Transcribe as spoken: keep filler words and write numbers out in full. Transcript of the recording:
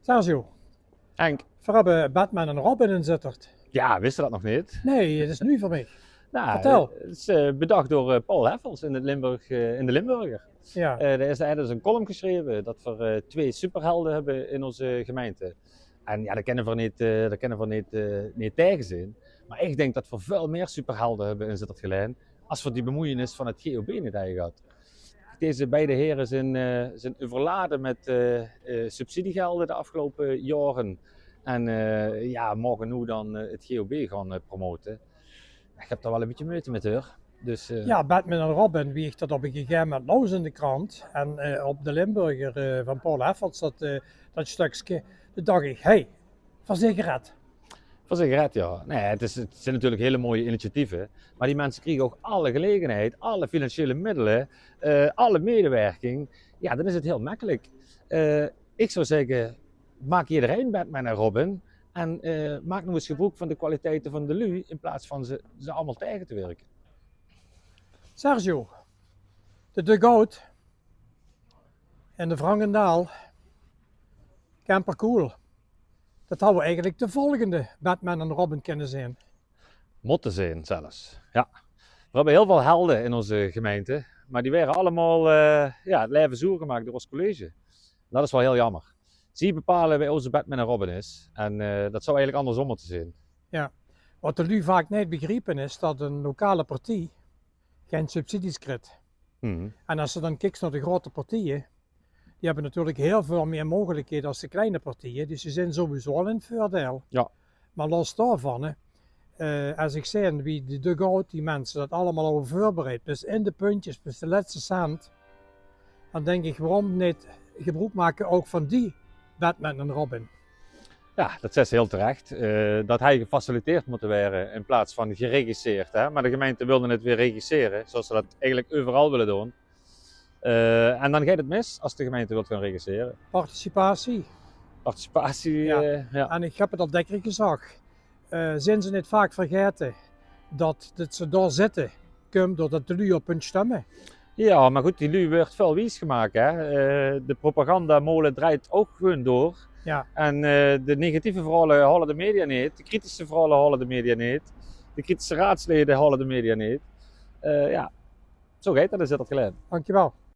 Sergio, Henk. Veer höbbe Batman en Robin in Zitterd. Jao, wiste dat nog neet? Nae, 't is nuuj veur mich. Nou, vertèl. 't Is eh, bedach door eh, Paul Heffels in, 't Limburg, eh, in de Limburger. Jao. Eh, dao haet 'r dus 'n column gesjreve dat veer eh, twee superhelde höbbe in ós gemeinte. En jao, dao kinne veer neet, eh, dao kinne veer neet, eh, neet taege zeen. Mer ich dink dat veer väöl mieë superhelde höbbe in Zitterd-Gelaen es veer die bemoeienis van 't G O B neet hadde gehad. Deze beide here zeen, eh, zeen euverlade mit eh, eh, subsidiegelder de aafgeloupe jaore. En eh, jao, moge noe dan eh, 't G O B gaon eh, promote. Ich höb dao waal e bietje meujte mit, huur. Dus eh, Jao, Batman en Robin, wie ich dat op e gegeve moment laos in de krant en eh, op de Limburger eh, van Paul Heffels, dat, eh, dat stökske, toen dach ich, hey, veer zeen gered. Veer zeen gered, jao. Nae, 't is, 't zeen natuurlik hiel mooie initiatieve, mer die minse kriege ouch alle gelegenheid, alle financiële middele, eh, alle medewerking. Jao, dan is 't hiel mekkelik. Eh, ich zou zègke, maak ederein Batman en Robin en eh, maak noe ins gebroek van de kwaliteite van de luuj in plaats van ze, ze allemaol taege te wirke. Sergio, de Dugout in de Frankendaal, Kemperkoel. Dat hawwe eigelik de volgende Batman en Robin kinne zeen. Mótte zeen zelfs, jao. Veer höbbe hiel väöl helde in ós gemeinte, mer die waere allemaol eh, jao, 't laeve zoer gemaak door ós college. Dat is waal hiel jaomer. Zie bepale wae ózze Batman en Robin is. En eh, dat zou eigelik andersom mótte zeen. Jao. Wat de luuj vaak neet begriepe is dat 'n lokale partie gein subsidies krit. Mhm. En es se dan kiks nao de grote partieje, die höbbe natuurlik hiel väöl mieë meugelikhede es de kleine partieje. Dus die zeen sowieso al in 't veurdeil. Jao. Mer los daovan, hè, eh, es ich zeen wie de Dugout, die minse dat allemaol al veurbereid, bis in de puntjes, bis de lètste cent, dan dink ich, waorom neet gebroek make ouch van die Batman en Robin? Jao, dat zaes se hiel terech. Eh, dat haj gefaciliteerd mótte waere in plaats van geregisseerd, hè. Mer de gemeinte wilde 't weer regissere, zoeas ze dat eigelik euveral wille doon. Eh, en dan geit 't mis es de gemeinte wilt gaon regissere. Participatie. Participatie, Jao. eh, jao. En ich höb 't al dèkker gezag. Eh, zeen ze neet vaak vergaete dat, dat ze dao zitte, kump doordat de luuj op hun stumme? Jao, mer good, die luuj wuuert väöl wies gemaak, hè. Eh, de propagandamolen drejt ouch gewoon door. Jao. En eh, de negatieve verhaole haole de media neet, de kritische verhaole haole de media neet, de kritische raadslede haole de media neet. Eh, jao, zo geit dat, is dat gelaen. Dankjewel.